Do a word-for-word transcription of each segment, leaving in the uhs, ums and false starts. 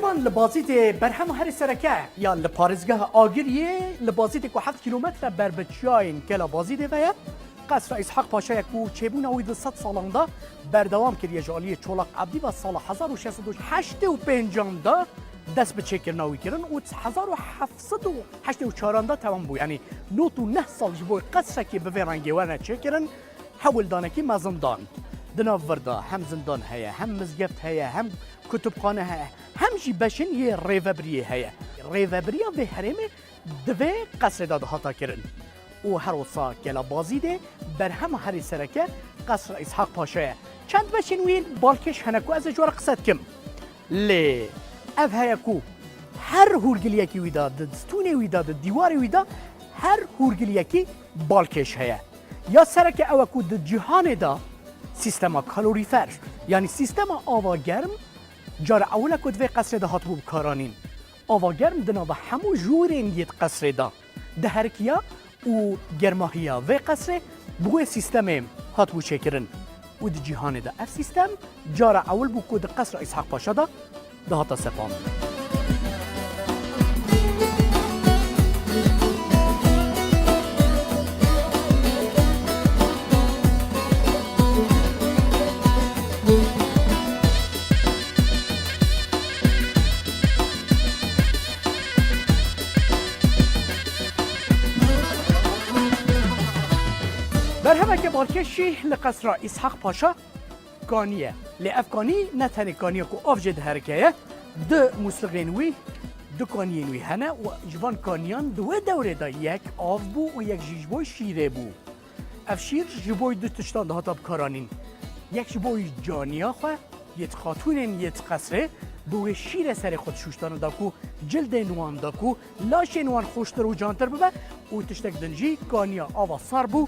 Man li Bazîdê berhema herî sereke ya li parêzgeha Agiriyê, li Bazîdê ku heft kîlometre ber bi çiyayên Kela Bazîdê ve ye. Qesra Îshaq Paşa ye ku çêbûna wî di sed salan de berdewam kiriye, ji aliyê Çolak Ebdî ve sala hezar û şeş sed û heştê û pêncan de dest bi çêkirina wî kirin û hezar û heft sed û heştê û çaran de temam bû. Yanî nod û neh sal ji bo qesrekî bi vê rengê werne çêkirin, hewldanekî mezin dan. Di nav vir de hem zindan heye, hem mizgeft heye, hem kutubxane heye, hem jî beşên yê rêvebiriyê heye. Rêvebiriya vê herêmê di vê qesrê de dihata kirin. Û her wisa Kela Bazîdê berhema herî sereke Qesra Îshaq Paşa ye. Çend beşên wî balkêş hene ku ez ê ji we re qise dikim. Lê ev heye ku her hûrgiliyekî wî de, di stûnê wî de, di dîwarê wî de, her hûrgiliyekî balkêş heye. Ya sereke ew e ku di cîhanê de sîstema kalorîfer, yanî sîstema ava germ, cara ewil e ku di vê qesrê de hatibû bikaranîn. Ava germ di nava hemû jûrên yê di qesrê de diherikiya û germahiya vê qesrê bi wê sîstemê hatibû çêkirin. Û di cîhanê de ev sîstem cara ewil bû ku di Qesra Îshaq Paşa de dihata sepandin. Berhemeke balkêş jî li Qesra Îshaq Paşa kanî ye. Lê ev kanî ne tenê kaniya ku av jê diherike ye. Du muslixên wî, du kaniyên wî hene û ji van kaniyan di wê dewrê de yek av bû û yek jî ji bo şîrê bû. Ev şîr ji bo du tiştan dihata bikaranîn. Yek ji bo caniya xwe, yê di xatûnên yê di qesrê, bi wê şîrê serê xwe dişûştana da ku cildên wan, da ku laşên wan xweştir û cantir bibe û tiştek din jî kaniya ava sar bû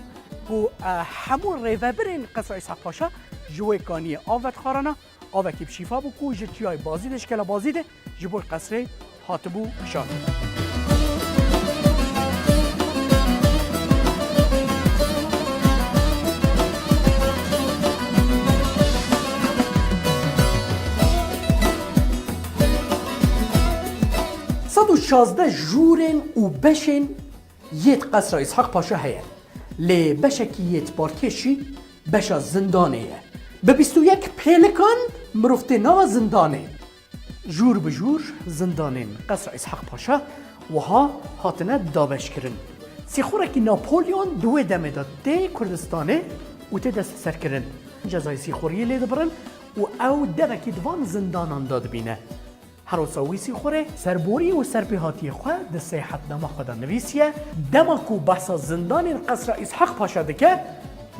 ku, e, hemû rêvebirên Qesra Îshaq Paşa ji wê kaniyê av vedixwarana. Avekî bi şîfa bû ku ji Çiyayê Bazîdê, ji Kela Bazîdê ji bo qesrê hatibû kişandin. Sed û şazdeh jûrên û beşên yê di Qesra Îshaq Paşa heye. Lê beşekî yê di balkêş jî beşa zindanê ye. Bi bîst û yek pêlikan mirov tê nava zindanê. Jûr bi jûr zindanên Qesra Îshaq Paşa wiha hatine dabeşkirin. Sîxurekî Napolyon di wê demê de tê Kurdistanê û tê desteserkirin. Cezayê sîxuriyê lê dibirin û ew devekî di van zindanan de dibîne. Her wisa wî sîxurê serborî û serpêhatiyê xwe di sêhetnama xwe de nivîsiye. Dema ku behsa zindanên Qesra Îshaq Paşa dike,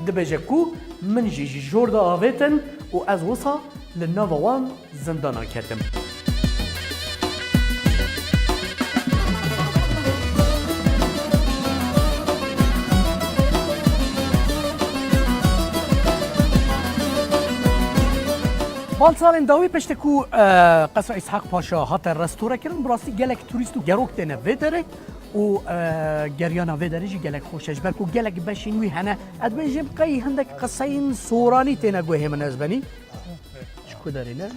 dibêje ku min jî ji jor de avêtin û ez wisa li nava wan zindanan ketim. Van salên dawî piştî ku, e, Qesra Îshaq Paşa hate restore kirin, bi rastî gelek turîst û gerok têne vê derê û, e, geriyana vê derê jî gelek xweş e, ji ber ku gelek beşên wî hene. Ez dibêjim qey hindek qiseyên soranî têne guhê min, ez benî. Ji ku derê ne?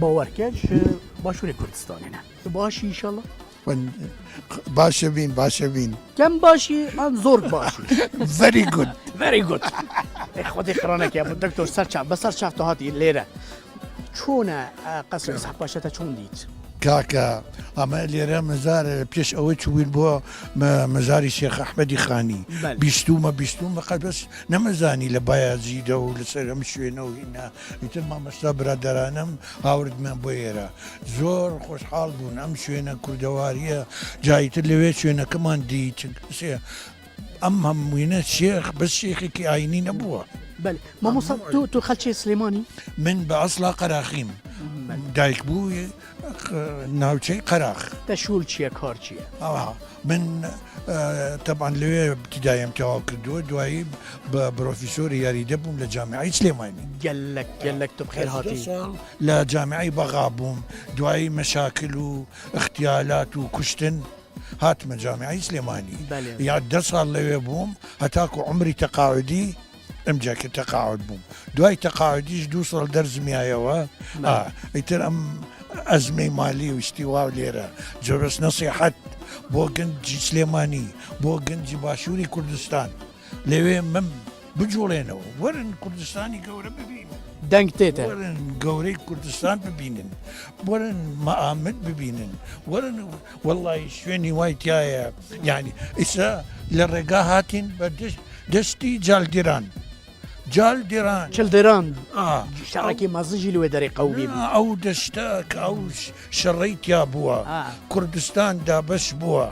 Bawer ke, ji Başûrê Kurdistanê ne. Tu baş î înşallah? Baş e bîn, baş e bîn. Kem baş î an zor baş î? Very good. Very good. Ê Xwedê qiranek e, doktor Serçav, bi Serçav tu hatî lêre. Çûne, e, Qesra Îshaq Paşa te çûn dît? Kaka, ama lêre mezar, e, pêş ew çûbûn bo me-, mezarî Şêx Ehmedî Xanî. Belê. Bîstûme, bîstûme, qet bes nemezanî li Bayezîde û li ser em şwêne û hîna. Îtir mamosta biraderane min hawird me bo êre. Zor xweşhal bûn. Em şwêne kurdewariye, cayîtir li wê şwênekiman dî. Çi-, şey, em hemûyne şêx, bes şêxekî ayînî nebûwa. Belê. Mamosta, tu, tu xelçê Silêmanî? Min bi esla Qeraxîm. Belê. Dayik bû, navçeyê Qerax. Te şûl çi ye, kar çi ye? Aha. Min, e, teban li wê ibtidayê em tewa kirdiwe, duayî bi profesorê yarîde bûm li Camîayê Silêmanî. Gelek, gelek tu bi xêr hatî. Ez du sal li Camîayê Bexa bûm, duayî meşakil û îxtiyalat û kuştin hatime Camîayê Silêmanî. Belê. Ya deh sal li wê bûm, heta ku umrî teqaudî, Em ceke teqaud bûm. Duayî teqaudî ji du sal derzimiyayewe. Belê. A, îtir em Ezmê malî û îstîwa lêre. Cewres nesîhet bo gund ji Silêmanî, bo gund ji Başûrî Kurdistan. Lê wê min bicolênew. Werin Kurdistanî gewre bibînin. Deng tê te. Werin gewreyê Kurdistan bibînin. Werin Meamid bibînin. Werin, wellahî şwênî way tiya ye. Yanî, îsa li rêga hatîn be dest-, destî Caldîran. Caldîran. Çildêran. A. Şerekî mezin jî li wê derê qewimî bû. Na, ew deştek, ew ş-, şerîtiya bûa. A. Kurdistan dabeş bûa.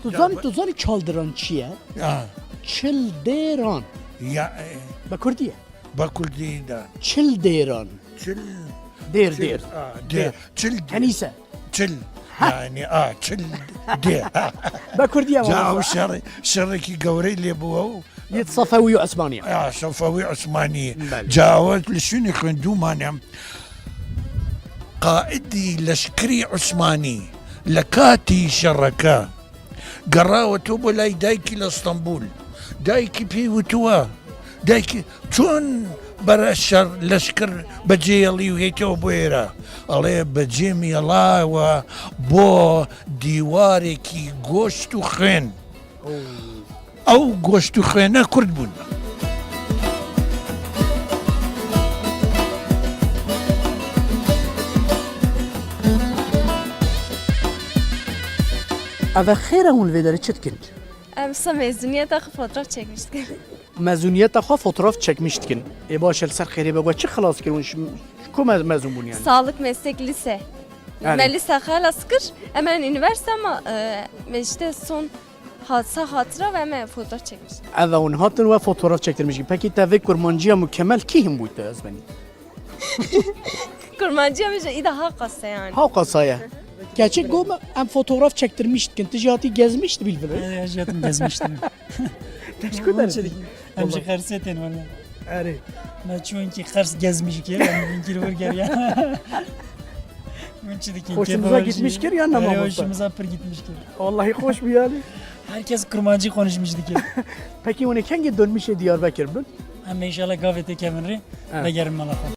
Tu zanî, tu zanî Çaldîran çi ye? A. Çildêran. Ya, e. Be kurdî ye. Be kurdî de. Çildêran. Çil. Dêr, çil, dêr. A, dêr. Dêr. Çil. Tenîse. Çil. Ha. Yanî, a, çil dê. Be kurdî ye. Ca ew şer-, şerekî gewreyî lê bû ew. Yê Sefewî Osmanî. Ya, Sefewî Osmanî. Belê. Ca ew li şûnî xwendû mane. Qaîdî leşkerî Osmanî li katî şereke geraweto bo lay dayikî li Stenbul. Dayikî pê witiwa. Dayikî çon bere şer leşker becê yelî û hêtiya bo êre. Alê becê min yela we bo dîwarekî goşt û xwên. Oo. Ew goşt û xwêne Kurd bûn. Eve xêr e, hûn li vê derê çi dikin? Em sa mezuniyeta xwe fotoğraf çekmiştik. Mezuniyeta xwe fotoğraf çekmiştikin. Ê baş e, li ser xêrê be, we çi xilas kir? Hûn ji, ji ku me-, mezun bûn yani? Sağlık meslek lise. Yani. Me lise xelas kir, em en üniversite ama, e, me işte son ha-, sa hatıra ve me fotoğraf çekmiş. Eve hûn hatin we fotoğraf çektirmiş. Peki te vê kurmanciya mükemmel kî him bû te, ez benî? Kurmanciya min jî îda ha qase yani. Ha qase ye. Keçik got me, em fotoğraf çektirmiştikin. Tu jî hatî gezmişti bilvil. Ee, ez jî hatim gezmiştim. Te ji ku derê? Em ji Xersê tên wele. Erê. Me çûn ki Xers gezmiş kir, em bin kir wir geriya. Min çi dikin? Hoşunuza gitmiş kir ya ne mamosta? Hoşumuza pir gitmiş kir. Vallahi hoş mu yani? Herkes kurmancî konuşmuş dikir. Peki hûn ê kengê dönmüş ê Diyarbekir bin? Em inşallah gavê tê kevin rê, evet, vegerin mala xwe.